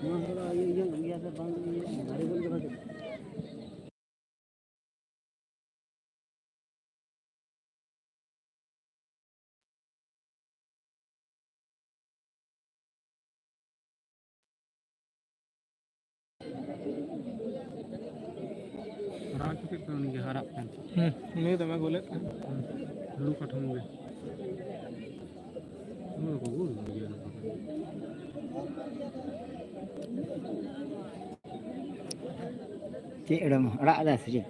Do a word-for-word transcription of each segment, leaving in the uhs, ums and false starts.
ᱱᱚᱣᱟ ᱠᱚᱫᱚ ᱤᱭᱟᱹ, ᱤᱭᱟᱹ ᱜᱮᱭᱟ ᱥᱮ ᱵᱟᱝ? ᱤᱭᱟᱹ ᱢᱟᱨᱮ ᱵᱚᱞ ᱜᱮ ᱵᱷᱟᱜᱮ᱾ ᱨᱟᱜ ᱠᱟᱛᱮᱫ ᱫᱚ ᱩᱱᱤ ᱜᱮ ᱦᱟᱨᱟᱜ ᱠᱟᱱ᱾ ᱦᱩᱸ, ᱩᱱᱤ ᱫᱚᱢᱮ ᱜᱳᱞᱮᱫ ᱛᱟᱦᱮᱸᱫ᱾ ᱦᱩᱲᱩ ᱠᱟᱴᱷᱟᱢ ᱜᱮ᱾ ᱦᱩᱲᱩ ᱠᱚ ᱜᱳᱞ ᱜᱮᱭᱟ ᱱᱚᱝᱠᱟ᱾ ᱪᱮᱫ ᱮᱲᱮᱢ ᱟᱲᱟᱜ ᱮᱫᱟ ᱥᱮ ᱪᱮᱫ?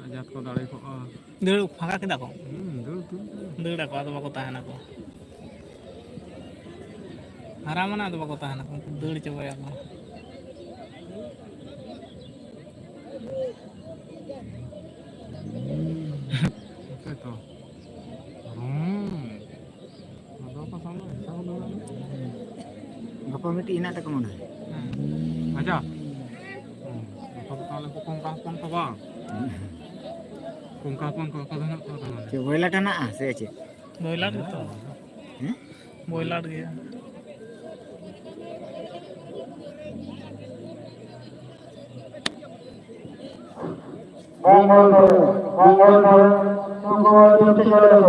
ᱟᱡᱟᱛ ᱠᱚ ᱫᱟᱲᱮ ᱠᱚᱜᱼᱟ᱾ ᱫᱟᱹᱲ ᱯᱷᱟᱸᱠᱟ ᱠᱮᱫᱟ ᱠᱚ᱾ ᱦᱩᱸ, ᱫᱟᱹᱲ, ᱫᱟᱹᱲ, ᱫᱟᱹᱲ᱾ ᱫᱟᱹᱲ ᱟᱠᱚ, ᱟᱫᱚ ᱵᱟᱠᱚ ᱛᱟᱦᱮᱱᱟ ᱠᱚ᱾ ᱦᱟᱨᱟ ᱢᱟᱱᱮ ᱟᱫᱚ ᱵᱟᱠᱚ ᱛᱟᱦᱮᱱᱟ ᱠᱚ, ᱩᱱᱠᱩ ᱫᱟᱹᱲ ᱪᱟᱵᱟᱭᱟᱠᱚ᱾ ᱚᱱᱠᱟ ᱛᱚ᱾ ᱦᱩᱸ᱾ ᱟᱫᱚ ᱚᱠᱟ ᱥᱟᱢᱱᱮ ᱦᱤᱥᱟᱹᱵ ᱫᱚ ᱵᱟᱝ? ᱜᱟᱯᱟ ᱢᱤᱫᱴᱤᱡ ᱦᱮᱱᱟᱜ ᱛᱟᱠᱚ ᱢᱚᱱᱮ ᱦᱚᱭ᱾ ᱦᱩᱸ᱾ ᱟᱪᱪᱷᱟ᱾ ᱦᱩᱸ᱾ ᱜᱟᱯᱟ ᱫᱚ ᱛᱟᱦᱚᱞᱮ ᱠᱚ ᱠᱚᱝᱠᱟ ᱦᱚᱯᱚᱱ ᱠᱚ ᱵᱟᱝ? ᱠᱚᱝᱠᱟ ᱦᱚᱯᱚᱱ ᱠᱚ ᱚᱠᱟ ᱫᱚ ᱦᱮᱱᱟᱜ ᱠᱚᱣᱟ ᱛᱟᱦᱚᱞᱮ? ᱪᱮᱫ ᱵᱚᱭᱞᱟᱴ ᱦᱮᱱᱟᱜᱼᱟ ᱥᱮ ᱪᱮᱫ? ᱵᱚᱭᱞᱟᱴ ᱜᱮᱛᱚ᱾ ᱦᱮᱸ? ᱵᱚᱭᱞᱟᱴ ᱜᱮ᱾ ᱢᱚᱝᱜᱚᱞ ᱫᱷᱚᱨᱚᱢ, ᱢᱚᱝᱜᱚᱞ ᱫᱷᱚᱨᱚᱢ, ᱥᱩᱠᱩᱢᱟᱨ ᱡᱳᱛᱤ ᱪᱚᱞᱮᱛ,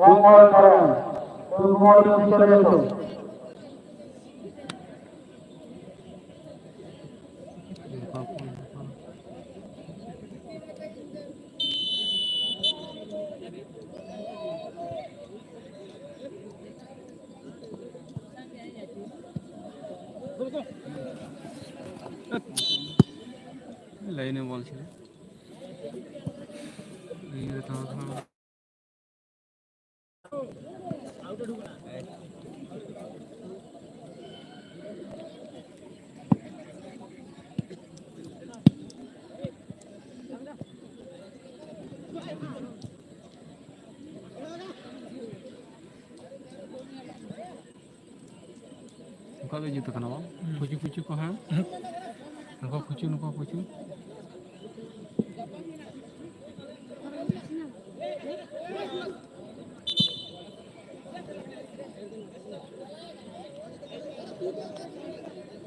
ᱢᱚᱝᱜᱚᱞ ᱫᱷᱚᱨᱚᱢ, ᱥᱩᱠᱩᱢᱟᱨ ᱡᱳᱛᱤ ᱪᱚᱞᱮᱛ᱾ লাইনে বল ছিল। লাইনে তো আমার ᱚᱱᱠᱟ ᱜᱮ ᱡᱩᱛ ᱠᱟᱱᱟ ᱵᱟᱝ? ᱦᱩᱸ᱾ ᱠᱩᱪᱩ ᱠᱩᱪᱩ ᱠᱚ, ᱦᱮᱸ? ᱦᱩᱸ᱾ ᱱᱩᱠᱩ ᱠᱩᱪᱩ, ᱱᱩᱠᱩ ᱠᱩᱪᱩ᱾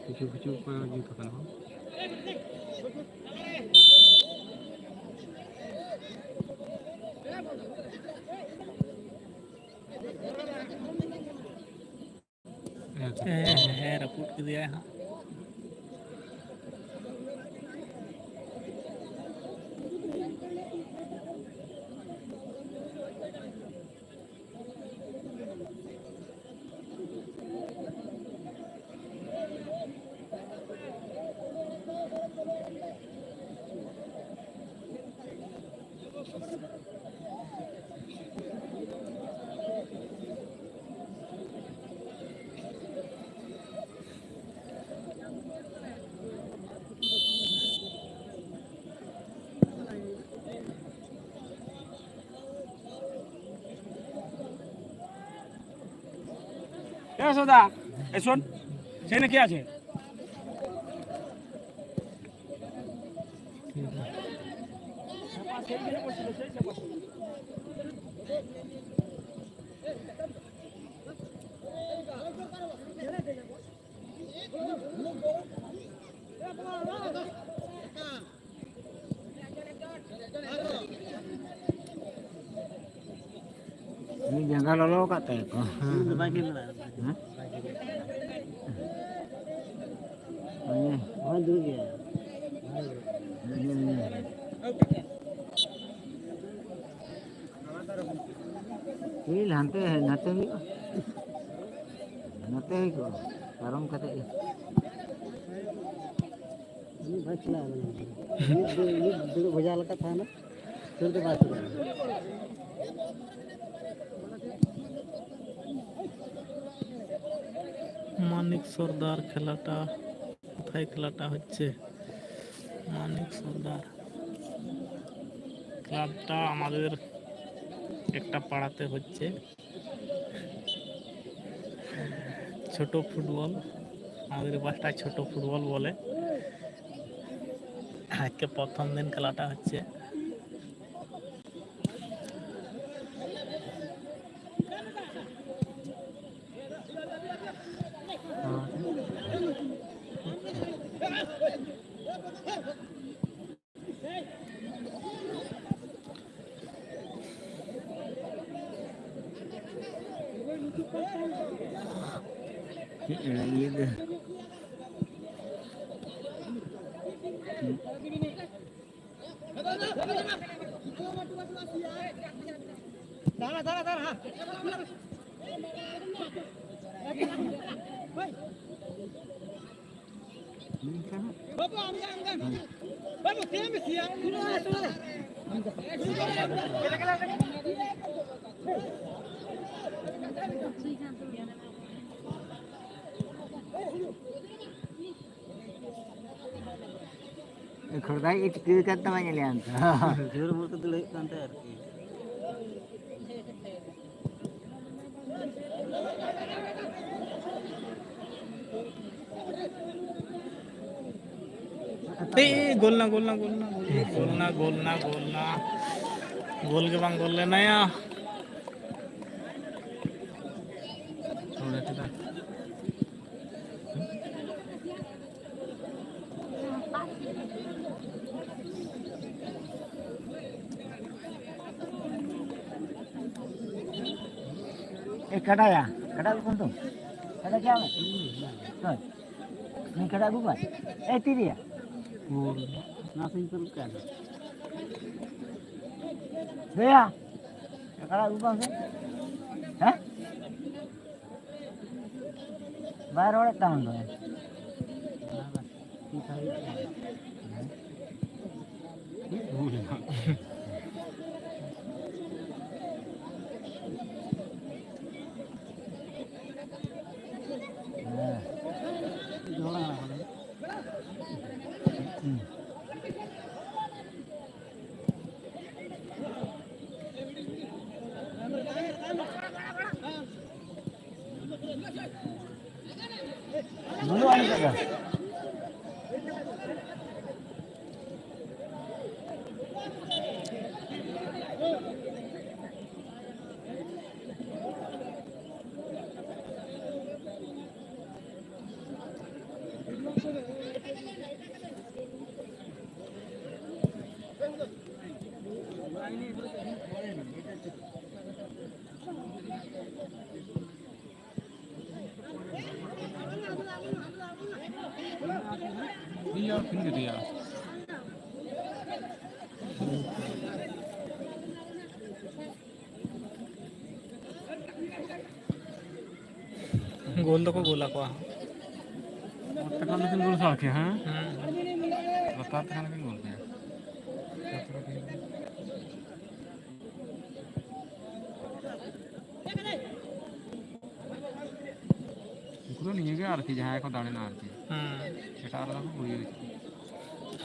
ᱠᱩᱪᱩ ᱠᱩᱪᱩ ᱠᱚ ᱡᱩᱛ ᱠᱟᱱᱟ ᱵᱟᱝ? ᱦᱮᱸ, ᱦᱮᱸ, ᱦᱮᱸ, ᱨᱟᱹᱯᱩᱫ ᱠᱮᱫᱮᱭᱟᱭ ᱦᱟᱸᱜ᱾ দাদা, এসুন। সেখানে কে আছে? ᱩᱱᱤ ᱡᱟᱸᱜᱟ ᱞᱚᱞᱚ ᱟᱠᱟᱫ ᱛᱟᱭᱟ ᱠᱚ᱾ ᱦᱮᱸ, ᱦᱮᱸ᱾ ᱵᱟᱭ ᱜᱮᱢ ᱫᱟᱲᱮᱭᱟᱜᱼᱟ᱾ ᱦᱮᱸ? ᱦᱳᱭ, ᱫᱩᱲᱩᱵ ᱜᱮᱭᱟ᱾ ᱦᱮᱸ, ᱦᱮᱸ᱾ ᱤᱞ ᱦᱟᱱᱛᱮ, ᱱᱟᱛᱮ ᱦᱩᱭᱩᱜᱼᱟ᱾ ᱱᱟᱛᱮ ᱦᱩᱭ ᱠᱚᱜᱼᱟ᱾ ᱯᱟᱨᱚᱢ ᱠᱟᱛᱮ ᱜᱮ᱾ ᱩᱱᱤ ᱵᱟᱭ ᱪᱟᱞᱟᱣ ᱞᱮᱱᱟ᱾ ᱢᱤᱫ ᱫᱩ-, ᱢᱤᱫ ᱫᱩᱲᱩᱵ ᱵᱷᱚᱡᱟ ᱞᱮᱠᱟ ᱛᱟᱦᱮᱱᱟ᱾ ᱥᱩᱨ ᱫᱚ ᱵᱟᱭ ᱥᱩᱨᱩᱜᱼᱟ᱾ মানিক সর্দার খেলাটা কোথায় খেলাটা হচ্ছে? মানিক সর্দার খেলাটা আমাদের একটা পাড়াতে হচ্ছে। ছোট ফুটবল, আমাদের ভাষায় ছোট ফুটবল বলে। আজকে প্রথম দিন খেলাটা হচ্ছে। ᱤᱭᱟᱹ ᱫᱚ᱾ ᱠᱷᱚᱲᱫᱟᱭ ᱜᱮ ᱪᱤᱠᱟᱹ ᱟᱠᱟᱫ ᱛᱟᱢᱟ ᱧᱮᱞᱮᱭᱟᱢ ᱛᱚ᱾ ᱡᱳᱨ ᱢᱳᱨ ᱠᱚ ᱫᱟᱹᱲ ᱦᱩᱭᱩᱜ ᱠᱟᱱ ᱛᱟᱭᱟ ᱟᱨᱠᱤ᱾ ᱮᱭ, ᱜᱳᱞ ᱱᱟ, ᱜᱳᱞ ᱱᱟ, ᱜᱳᱞ ᱱᱟ, ᱜᱳᱞ ᱱᱟ, ᱜᱳᱞ ᱱᱟ, ᱜᱳᱞ ᱱᱟ, ᱜᱳᱞ ᱱᱟ᱾ ᱜᱳᱞ ᱜᱮ ᱵᱟᱝ ᱜᱳᱞ ᱞᱮᱱᱟᱭᱟ᱾ ᱮ, ᱠᱟᱰᱟᱭᱟ, ᱠᱟᱰᱟ ᱟᱹᱜᱩ ᱠᱚᱢ ᱛᱚ᱾ ᱠᱟᱰᱟ ᱪᱟᱞᱟᱣ ᱢᱮ᱾ ᱦᱳᱭ᱾ ᱱᱩᱭ ᱠᱟᱰᱟ ᱟᱹᱜᱩ ᱠᱚᱢ᱾ ᱮ, ᱛᱤᱨᱮᱭᱟ? ᱱᱚᱣᱟ ᱥᱤᱧ ᱠᱚ ᱠᱟᱱ᱾ ᱫᱮᱭᱟ, ᱠᱟᱰᱟ ᱟᱹᱜᱩ ᱠᱚᱢ ᱥᱮ᱾ ᱦᱮᱸ? ᱵᱟᱭ ᱨᱚᱲᱮᱫ ᱛᱟᱢ ᱫᱚ᱾ ᱵᱟᱹᱱᱩᱜᱼᱟ ᱱᱤᱛᱚᱜ ᱫᱚ᱾ ᱜᱳᱞ ᱫᱚᱠᱚ ᱜᱳᱞ ᱟᱠᱚᱣᱟ᱾ ᱚᱛ ᱛᱮᱠᱷᱟᱱ ᱫᱚᱠᱤᱱ ᱜᱳᱞ ᱥᱟᱲ ᱠᱮᱭᱟ, ᱦᱮᱸ? ᱦᱩᱸ᱾ ᱞᱟᱛᱟᱨ ᱛᱮᱠᱷᱟᱱ ᱫᱚᱠᱤᱱ ᱜᱳᱞ ᱠᱮᱭᱟ᱾ ᱩᱱᱠᱩ ᱫᱚ ᱱᱤᱭᱟᱹ ᱜᱮ ᱟᱨᱠᱤ, ᱡᱟᱦᱟᱸᱭ ᱠᱚ ᱫᱟᱲᱮᱱᱟ ᱟᱨᱠᱤ᱾ ᱦᱩᱸ᱾ ᱮᱴᱟᱜ ᱨᱮᱫᱚ ᱠᱚ ᱵᱩᱡᱷᱟᱹᱣ᱾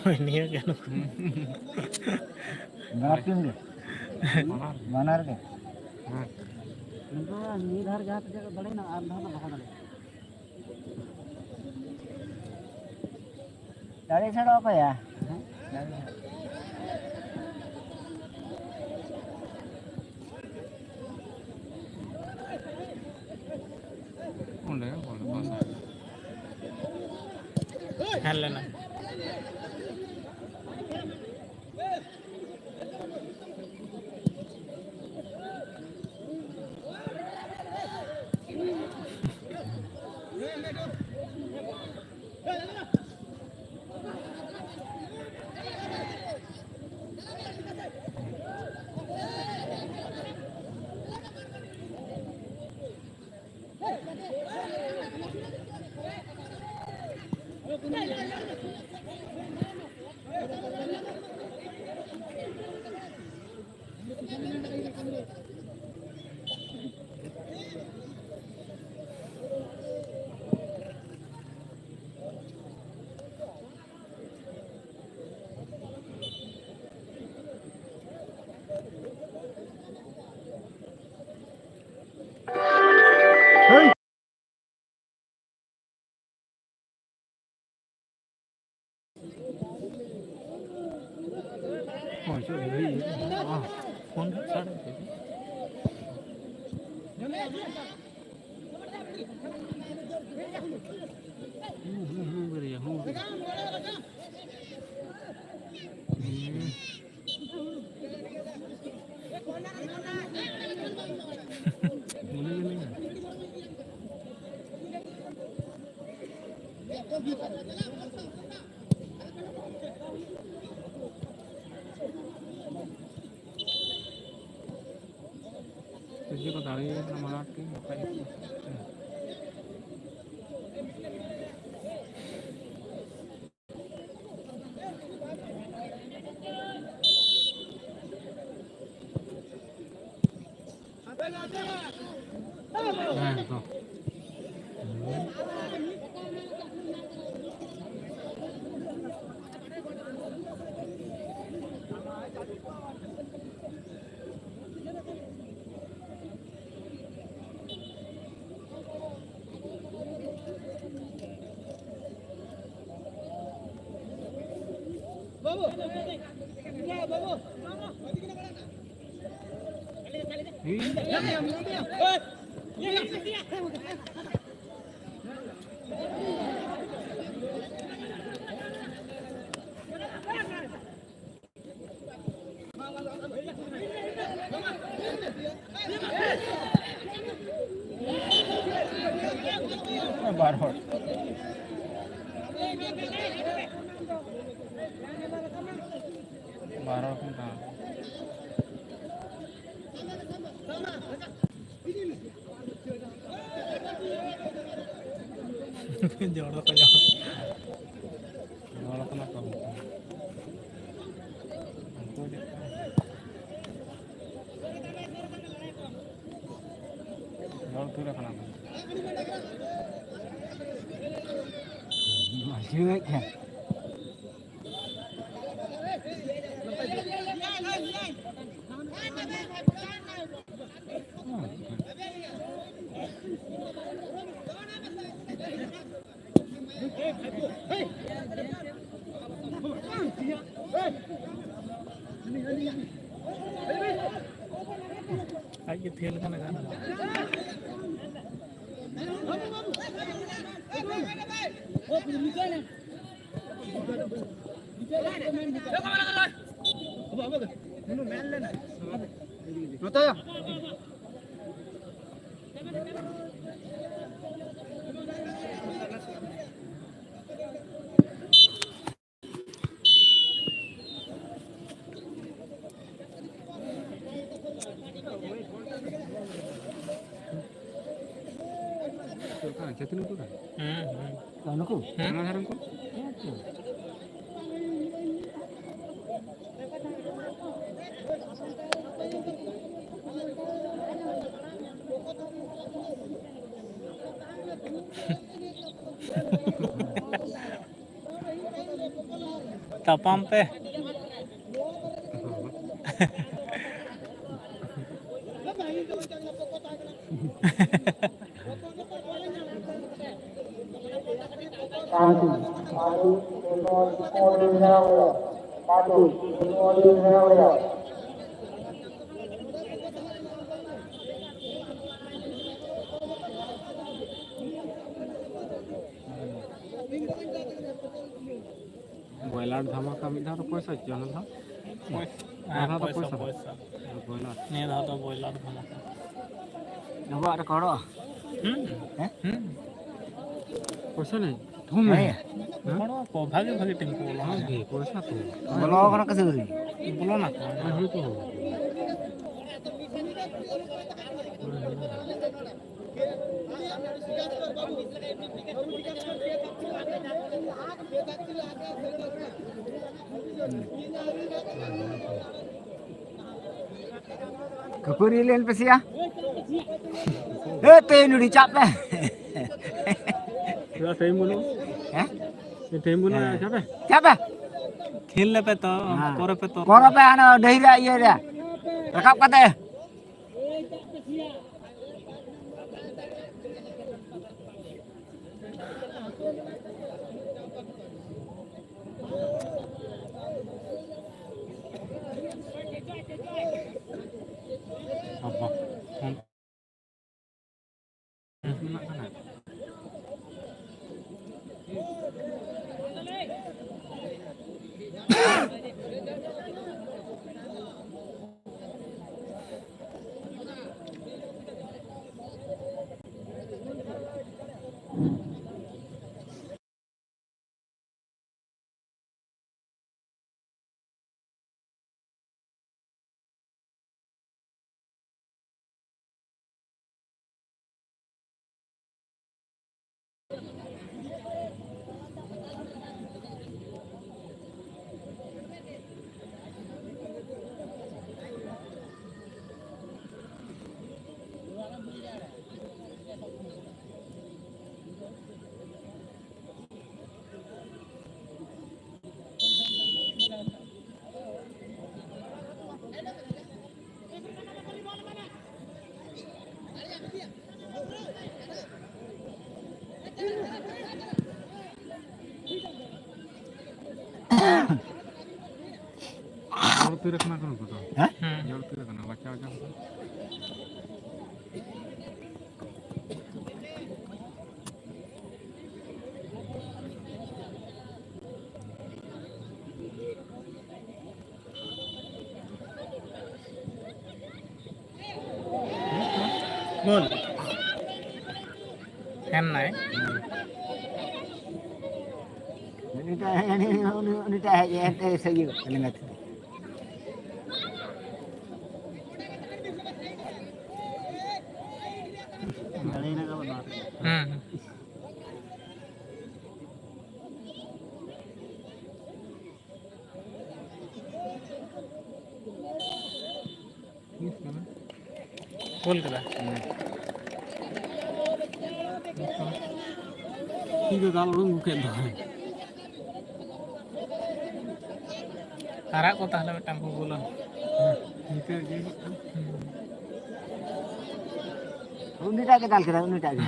ᱦᱳᱭ, ᱱᱤᱭᱟᱹ ᱜᱮ ᱱᱩᱠᱩ᱾ ᱦᱩᱸ᱾ ᱵᱟᱱᱟᱨ ᱴᱤᱢ ᱜᱮ? ᱵᱟᱱᱟᱨ ᱜᱮ᱾ ᱵᱟᱱᱟᱨ ᱜᱮ? ᱦᱮᱸ᱾ ᱱᱤᱭᱟᱹ ᱫᱷᱟᱣ ᱡᱟᱦᱟᱸ ᱛᱤᱱᱟᱹᱜ ᱫᱟᱲᱮᱭᱮᱱᱟ, ᱟᱨ ᱫᱷᱟᱣ ᱫᱚ ᱵᱟᱠᱚ ᱫᱟᱲᱮᱭᱟᱜᱼᱟ᱾ ᱫᱟᱲᱮ ᱪᱷᱟᱲᱟ ᱚᱠᱚᱭᱟ? ᱚᱸᱰᱮ ᱵᱚᱞ ᱠᱚ ᱥᱟᱵ ᱦᱮᱡ ᱞᱮᱱᱟ᱾ ᱛᱤᱡᱩ ᱠᱚ ᱫᱟᱲᱮᱭᱟᱜ ᱠᱟᱱᱟ ᱢᱟᱲᱟᱝ ᱴᱤᱢ ᱵᱟᱠᱷᱟᱡ᱾ ᱦᱮᱸ, ᱮᱠᱫᱚᱢ᱾ ᱵᱟᱨ ᱦᱚᱲ᱾ ᱵᱟᱨ ᱦᱚᱲ ᱠᱤᱱ ᱛᱟᱦᱮᱸ᱾ ᱡᱚᱲ ᱫᱚᱠᱚ ᱡᱚᱲ᱾ ᱡᱚᱲ ᱠᱟᱱᱟ ᱠᱚ᱾ ᱩᱱᱠᱩ ᱪᱮᱫ ᱠᱚ? ᱡᱚᱲ ᱩᱛᱟᱹᱨ ᱟᱠᱟᱱᱟ ᱠᱚ᱾ ᱢᱟᱹᱡᱷᱤ ᱢᱮᱫ ᱴᱷᱮᱱ᱾ ᱟᱡ ᱜᱮ ᱛᱷᱤᱭᱟᱹ ᱞᱮᱠᱷᱟᱱ ᱜᱟᱱᱚᱜᱼᱟ᱾ ᱱᱚᱛᱮ᱾ ᱦᱮᱸ, ᱦᱮᱸ᱾ ᱱᱩᱠᱩ? ᱦᱮᱸ᱾ ᱚᱱᱟ ᱫᱷᱟᱨᱮ ᱩᱱᱠᱩ? ᱛᱟᱯᱟᱢ ᱯᱮ᱾ ᱵᱚᱭᱞᱟᱨ ᱫᱷᱟᱢᱟᱠᱟ ᱢᱤᱫ ᱫᱷᱟᱣ ᱫᱚ ᱯᱚᱭᱥᱟ ᱦᱚᱪᱚ ᱚᱱᱟ ᱫᱚ᱾ ᱦᱮᱸ, ᱚᱱᱟ ᱫᱚ ᱯᱚᱭᱥᱟ, ᱯᱚᱭᱥᱟ᱾ ᱯᱚᱭᱥᱟ᱾ ᱵᱚᱭᱞᱟᱨ᱾ ᱱᱤᱭᱟᱹ ᱫᱷᱟᱣ ᱫᱚ ᱵᱚᱭᱞᱟᱨ ᱫᱷᱟᱢᱟᱠᱟ᱾ ᱟᱵᱚᱣᱟᱜ ᱨᱮᱠᱚ ᱦᱚᱲᱚᱜᱼᱟ? ᱦᱩᱸ᱾ ᱦᱮᱸ? ᱦᱩᱸ᱾ ᱯᱚᱭᱥᱟ ᱱᱮ? ᱛᱷᱩᱢ ᱢᱮ᱾ ᱦᱮᱸ᱾ ᱦᱮᱸ? ᱦᱚᱲᱚᱜ ᱟᱠᱚ, ᱵᱷᱟᱜᱮ ᱵᱷᱟᱜᱮ ᱴᱤᱢ ᱠᱚ ᱵᱚᱞᱚᱱᱟ᱾ ᱵᱷᱟᱜᱮ, ᱯᱚᱭᱥᱟ ᱛᱚ᱾ ᱵᱚᱞᱚ ᱟᱠᱟᱱᱟ ᱠᱚ ᱥᱮ ᱟᱹᱣᱨᱤ? ᱵᱚᱞᱚᱱᱟ ᱠᱚ᱾ ᱦᱮᱸ, ᱦᱩᱭ ᱠᱚ᱾ ᱠᱷᱟᱹᱯᱟᱹᱨᱤ ᱞᱮᱱ ᱯᱮᱥᱮᱭᱟ᱾ ᱮ, ᱛᱮ ᱱᱩᱲᱤ ᱪᱟᱯ ᱯᱮ᱾ ᱯᱩᱨᱟ ᱴᱟᱭᱤᱢ ᱵᱟᱹᱱᱩᱜᱼᱟ᱾ ᱦᱮᱸ? ᱮ, ᱴᱟᱭᱤᱢ ᱵᱟᱹᱱᱩᱜᱼᱟ, ᱦᱮᱸ᱾ ᱪᱟᱯ ᱯᱮ᱾ ᱪᱟᱯ ᱯᱮ᱾ ᱛᱷᱤᱨ ᱞᱮᱯᱮ ᱛᱚ, ᱦᱮᱸ᱾ ᱯᱚᱨᱮ ᱯᱮ ᱛᱚ᱾ ᱯᱚᱨᱮ ᱯᱮ ᱦᱟᱱᱟ ᱰᱟᱹᱦᱤ ᱨᱮ ᱤᱭᱟᱹ ᱨᱮ᱾ ᱨᱟᱠᱟᱵ ᱠᱟᱛᱮ᱾ ᱩᱛᱟᱹᱨ ᱟᱠᱟᱱᱟ ᱠᱚ ᱱᱩᱠᱩ ᱫᱚ᱾ ᱦᱮᱸ? ᱡᱚᱲ ᱩᱛᱟᱹᱨ ᱟᱠᱟᱱᱟ, ᱵᱟᱪᱷᱟᱣ ᱡᱚᱝ ᱠᱚ᱾ ᱵᱚᱞ᱾ ᱦᱮᱱ ᱱᱟᱭ᱾ ᱩᱱᱤᱴᱟᱜ, ᱩᱱᱤ, ᱩᱱᱤᱴᱟᱜ ᱦᱮᱡ ᱮᱱᱛᱮ ᱥᱟᱹᱜᱤ ᱜᱚᱫ ᱠᱟᱱᱟ ᱜᱟᱛᱮ᱾ ᱦᱩᱸ, ᱦᱩᱸ᱾ ᱜᱳᱞ ᱠᱮᱫᱟ᱾ ᱛᱤ ᱫᱚ ᱫᱟᱞ ᱩᱰᱩᱝ ᱠᱮᱫ ᱫᱚ᱾ ᱟᱨᱟᱜ ᱠᱚ ᱛᱟᱦᱞᱮ ᱢᱤᱫᱴᱟᱝ ᱠᱚ ᱜᱳᱞᱟ᱾ ᱱᱤᱛᱚᱜ ᱡᱮ ᱦᱩᱸ᱾ ᱩᱱᱤᱴᱟᱜ ᱜᱮ ᱫᱟᱞ ᱠᱮᱫᱟ, ᱩᱱᱤᱴᱟᱜ ᱜᱮ᱾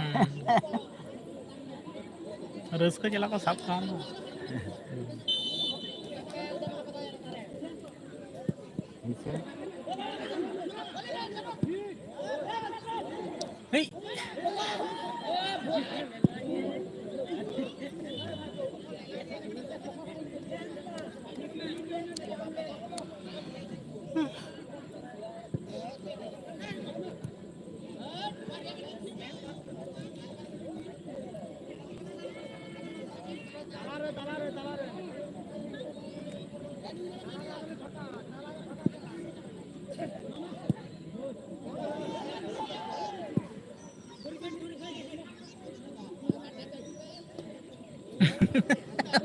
ᱦᱩᱸ᱾ ᱨᱟᱹᱥᱠᱟᱹ ᱪᱟᱞᱟᱜ ᱠᱚ ᱥᱟᱵ ᱠᱟᱜ ᱢᱟ᱾ ᱦᱮᱭ᱾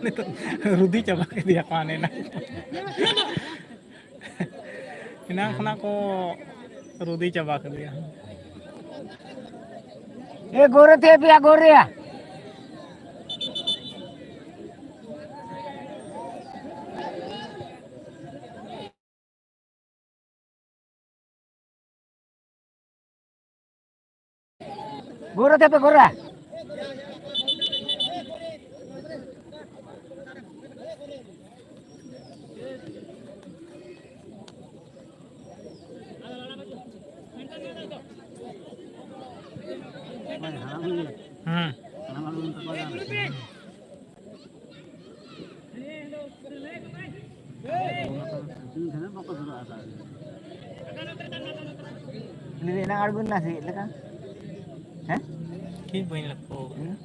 ᱱᱤᱛᱚᱜ ᱨᱩᱫᱤ ᱪᱟᱵᱟ ᱠᱮᱫᱮᱭᱟ ᱠᱚ ᱦᱟᱱᱮ ᱱᱟ᱾ ᱮᱱᱟᱝ ᱠᱷᱚᱱᱟᱜ ᱠᱚ ᱨᱩᱫᱤ ᱪᱟᱵᱟ ᱠᱮᱫᱮᱭᱟ᱾ ᱮ ᱜᱳᱨᱮ ᱛᱮ ᱯᱮᱭᱟ ᱜᱳᱨᱮᱭᱟ᱾ ᱜᱳᱨᱟ ᱛᱮᱯᱮ ᱜᱳᱨᱟ᱾ ᱩᱱᱤ ᱫᱚ ᱮᱱᱟᱝ ᱟᱬᱜᱚ ᱞᱮᱱᱟ ᱥᱮ ᱪᱮᱫ ᱞᱮᱠᱟ? ᱦᱮᱸ? ᱴᱷᱤᱠ ᱵᱟᱹᱧ ᱞᱚᱠᱠᱷᱚ ᱟᱠᱟᱫᱟ᱾ ᱦᱮᱸ?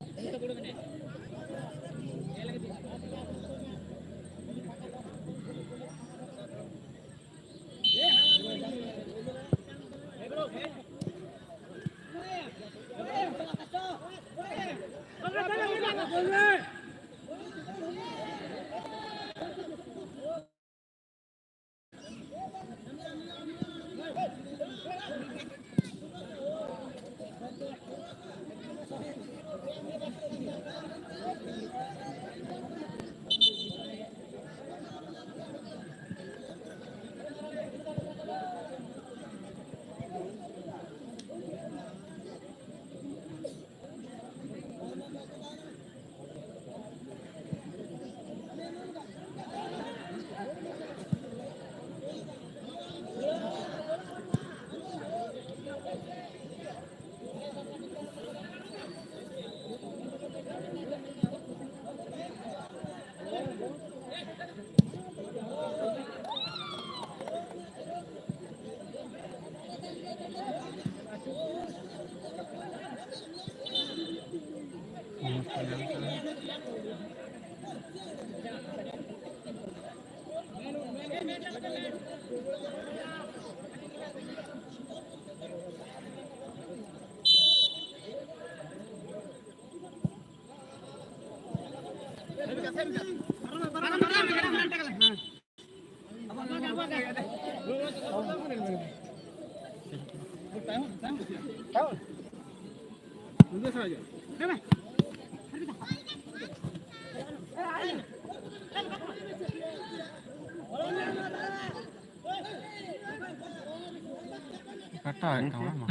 ᱠᱟᱴᱟᱣᱮᱫ ᱛᱟᱢᱟ ᱢᱟ᱾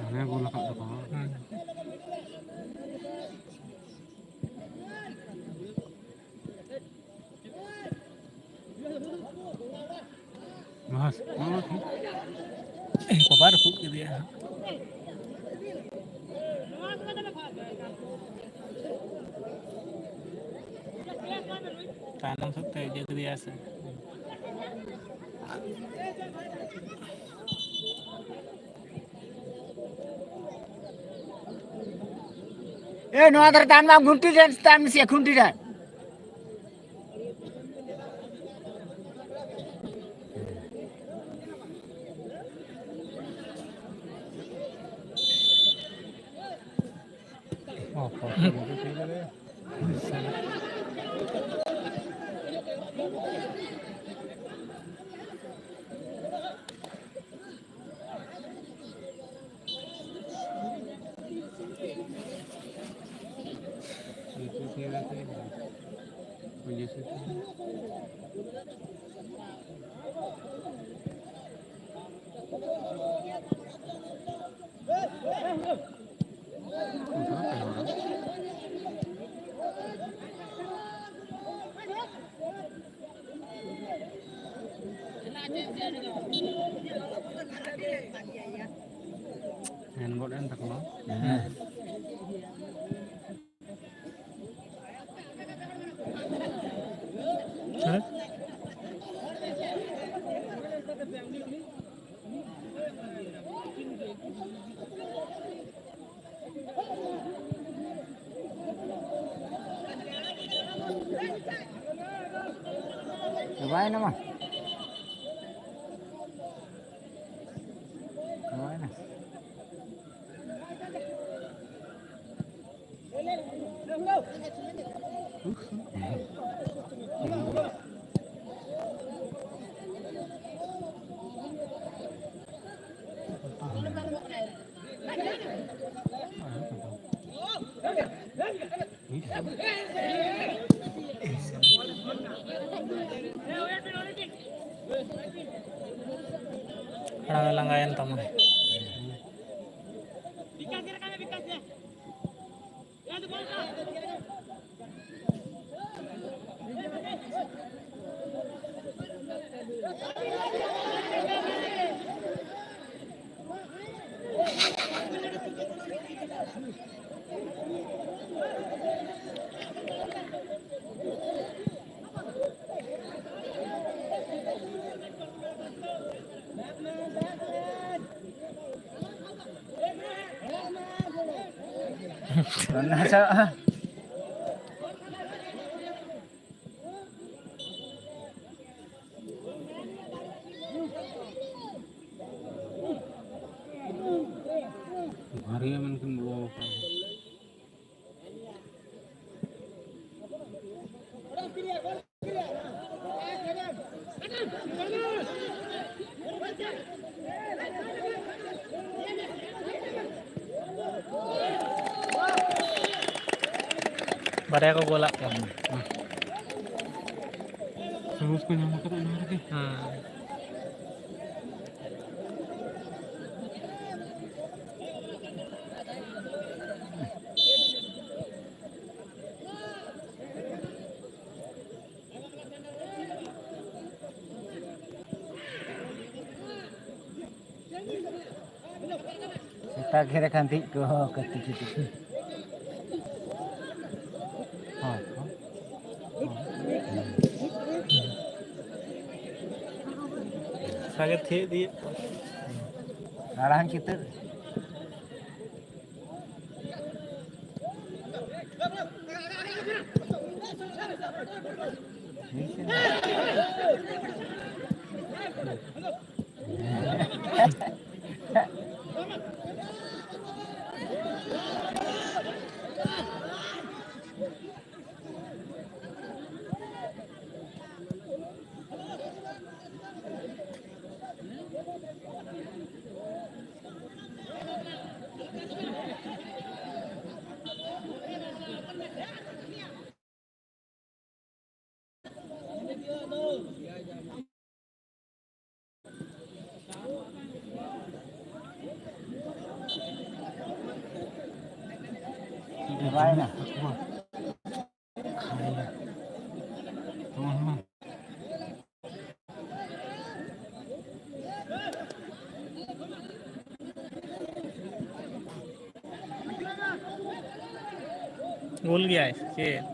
ᱦᱟᱱᱮ ᱜᱳᱞ ᱟᱠᱟᱫ ᱫᱚᱠᱚ᱾ ᱦᱮᱸ᱾ ᱵᱟᱥ᱾ ᱠᱚᱵᱟ ᱨᱟᱹᱯᱩᱫ ᱠᱮᱫᱮᱭᱟ ᱦᱟᱸᱜ᱾ ᱛᱟᱭᱱᱚᱢ ᱥᱮᱫ ᱛᱮ ᱤᱭᱟᱹ ᱠᱮᱫᱮᱭᱟ ᱥᱮ᱾ ᱮ, ᱱᱚᱣᱟ ᱫᱷᱟᱨᱮ ᱛᱟᱦᱮᱱ ᱢᱟ, ᱜᱷᱩᱱᱴᱤ ᱨᱮᱱ ᱛᱟᱦᱮᱱ ᱢᱮᱥᱮ, ᱠᱷᱩᱱᱴᱤ ᱨᱮᱱ᱾ ᱦᱮᱱ ᱜᱚᱫ ᱮᱱ ᱛᱟᱠᱚᱣᱟ᱾ ᱦᱮᱸ᱾ ᱪᱟᱵᱟᱭᱮᱱᱟ ᱢᱟ᱾ ᱪᱟᱵᱟᱭᱮᱱᱟ᱾ ᱦᱟᱲᱟᱢᱮ ᱞᱟᱸᱜᱟᱭᱮᱱ ᱛᱟᱢᱟ᱾ ᱵᱷᱟᱨᱤᱭᱟ ᱢᱮᱱᱠᱷᱟᱱ ᱵᱚᱞᱚ ᱟᱠᱟᱱ᱾ ᱵᱟᱨᱭᱟ ᱠᱚ ᱜᱳᱞᱟᱜ ᱠᱟᱱᱟ᱾ ᱥᱟᱦᱚᱥ ᱠᱚ ᱧᱟᱢ ᱠᱟᱫᱟ ᱚᱱᱟ ᱨᱮᱜᱮ᱾ ᱦᱮᱸ᱾ ᱥᱮᱛᱟ ᱜᱷᱮᱨ ᱟᱠᱟᱱ ᱛᱤᱡ ᱠᱚ ᱠᱟᱹᱴᱤᱡ ᱠᱟᱹᱴᱤᱡ᱾ ᱦᱚᱸ, ᱦᱚᱸ᱾ ᱥᱟᱜᱮ ᱛᱷᱤᱭᱟᱹ ᱤᱫᱤᱭᱮᱫ ᱠᱚᱣᱟ᱾ ᱟᱲᱟᱝ ᱪᱤᱛᱟᱹᱨ᱾ ᱪᱟᱵᱟᱭᱮᱱᱟ᱾ ᱜᱳᱞ ᱜᱮᱭᱟᱭ ᱥᱮ ᱪᱮᱫ?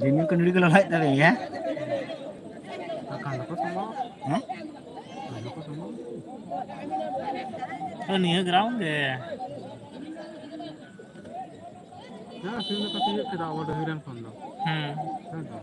ᱡᱤᱢᱤ ᱠᱚ ᱱᱩᱲᱤ ᱠᱚ ᱞᱟᱲᱟᱭᱮᱫ ᱛᱟᱞᱮᱭᱟ᱾ ᱵᱟᱠᱷᱟᱱ ᱫᱚᱠᱚ ᱥᱟᱢᱵᱟᱣᱟ᱾ ᱦᱮᱸ? ᱵᱟᱠᱷᱟᱱ ᱫᱚᱠᱚ ᱥᱟᱢᱵᱟᱣᱟ᱾ ᱛᱚ ᱱᱤᱭᱟᱹ ᱜᱨᱟᱣᱩᱱᱰ ᱜᱮ᱾ ᱦᱮᱸ, ᱥᱤᱢ ᱞᱮᱠᱟ ᱛᱮ ᱦᱩᱭᱩᱜ ᱠᱟᱱᱟ ᱟᱵᱚ ᱰᱟᱹᱦᱤ ᱨᱮᱱ ᱠᱷᱚᱱ ᱫᱚ᱾ ᱦᱮᱸ᱾ ᱦᱮᱸ ᱛᱚ᱾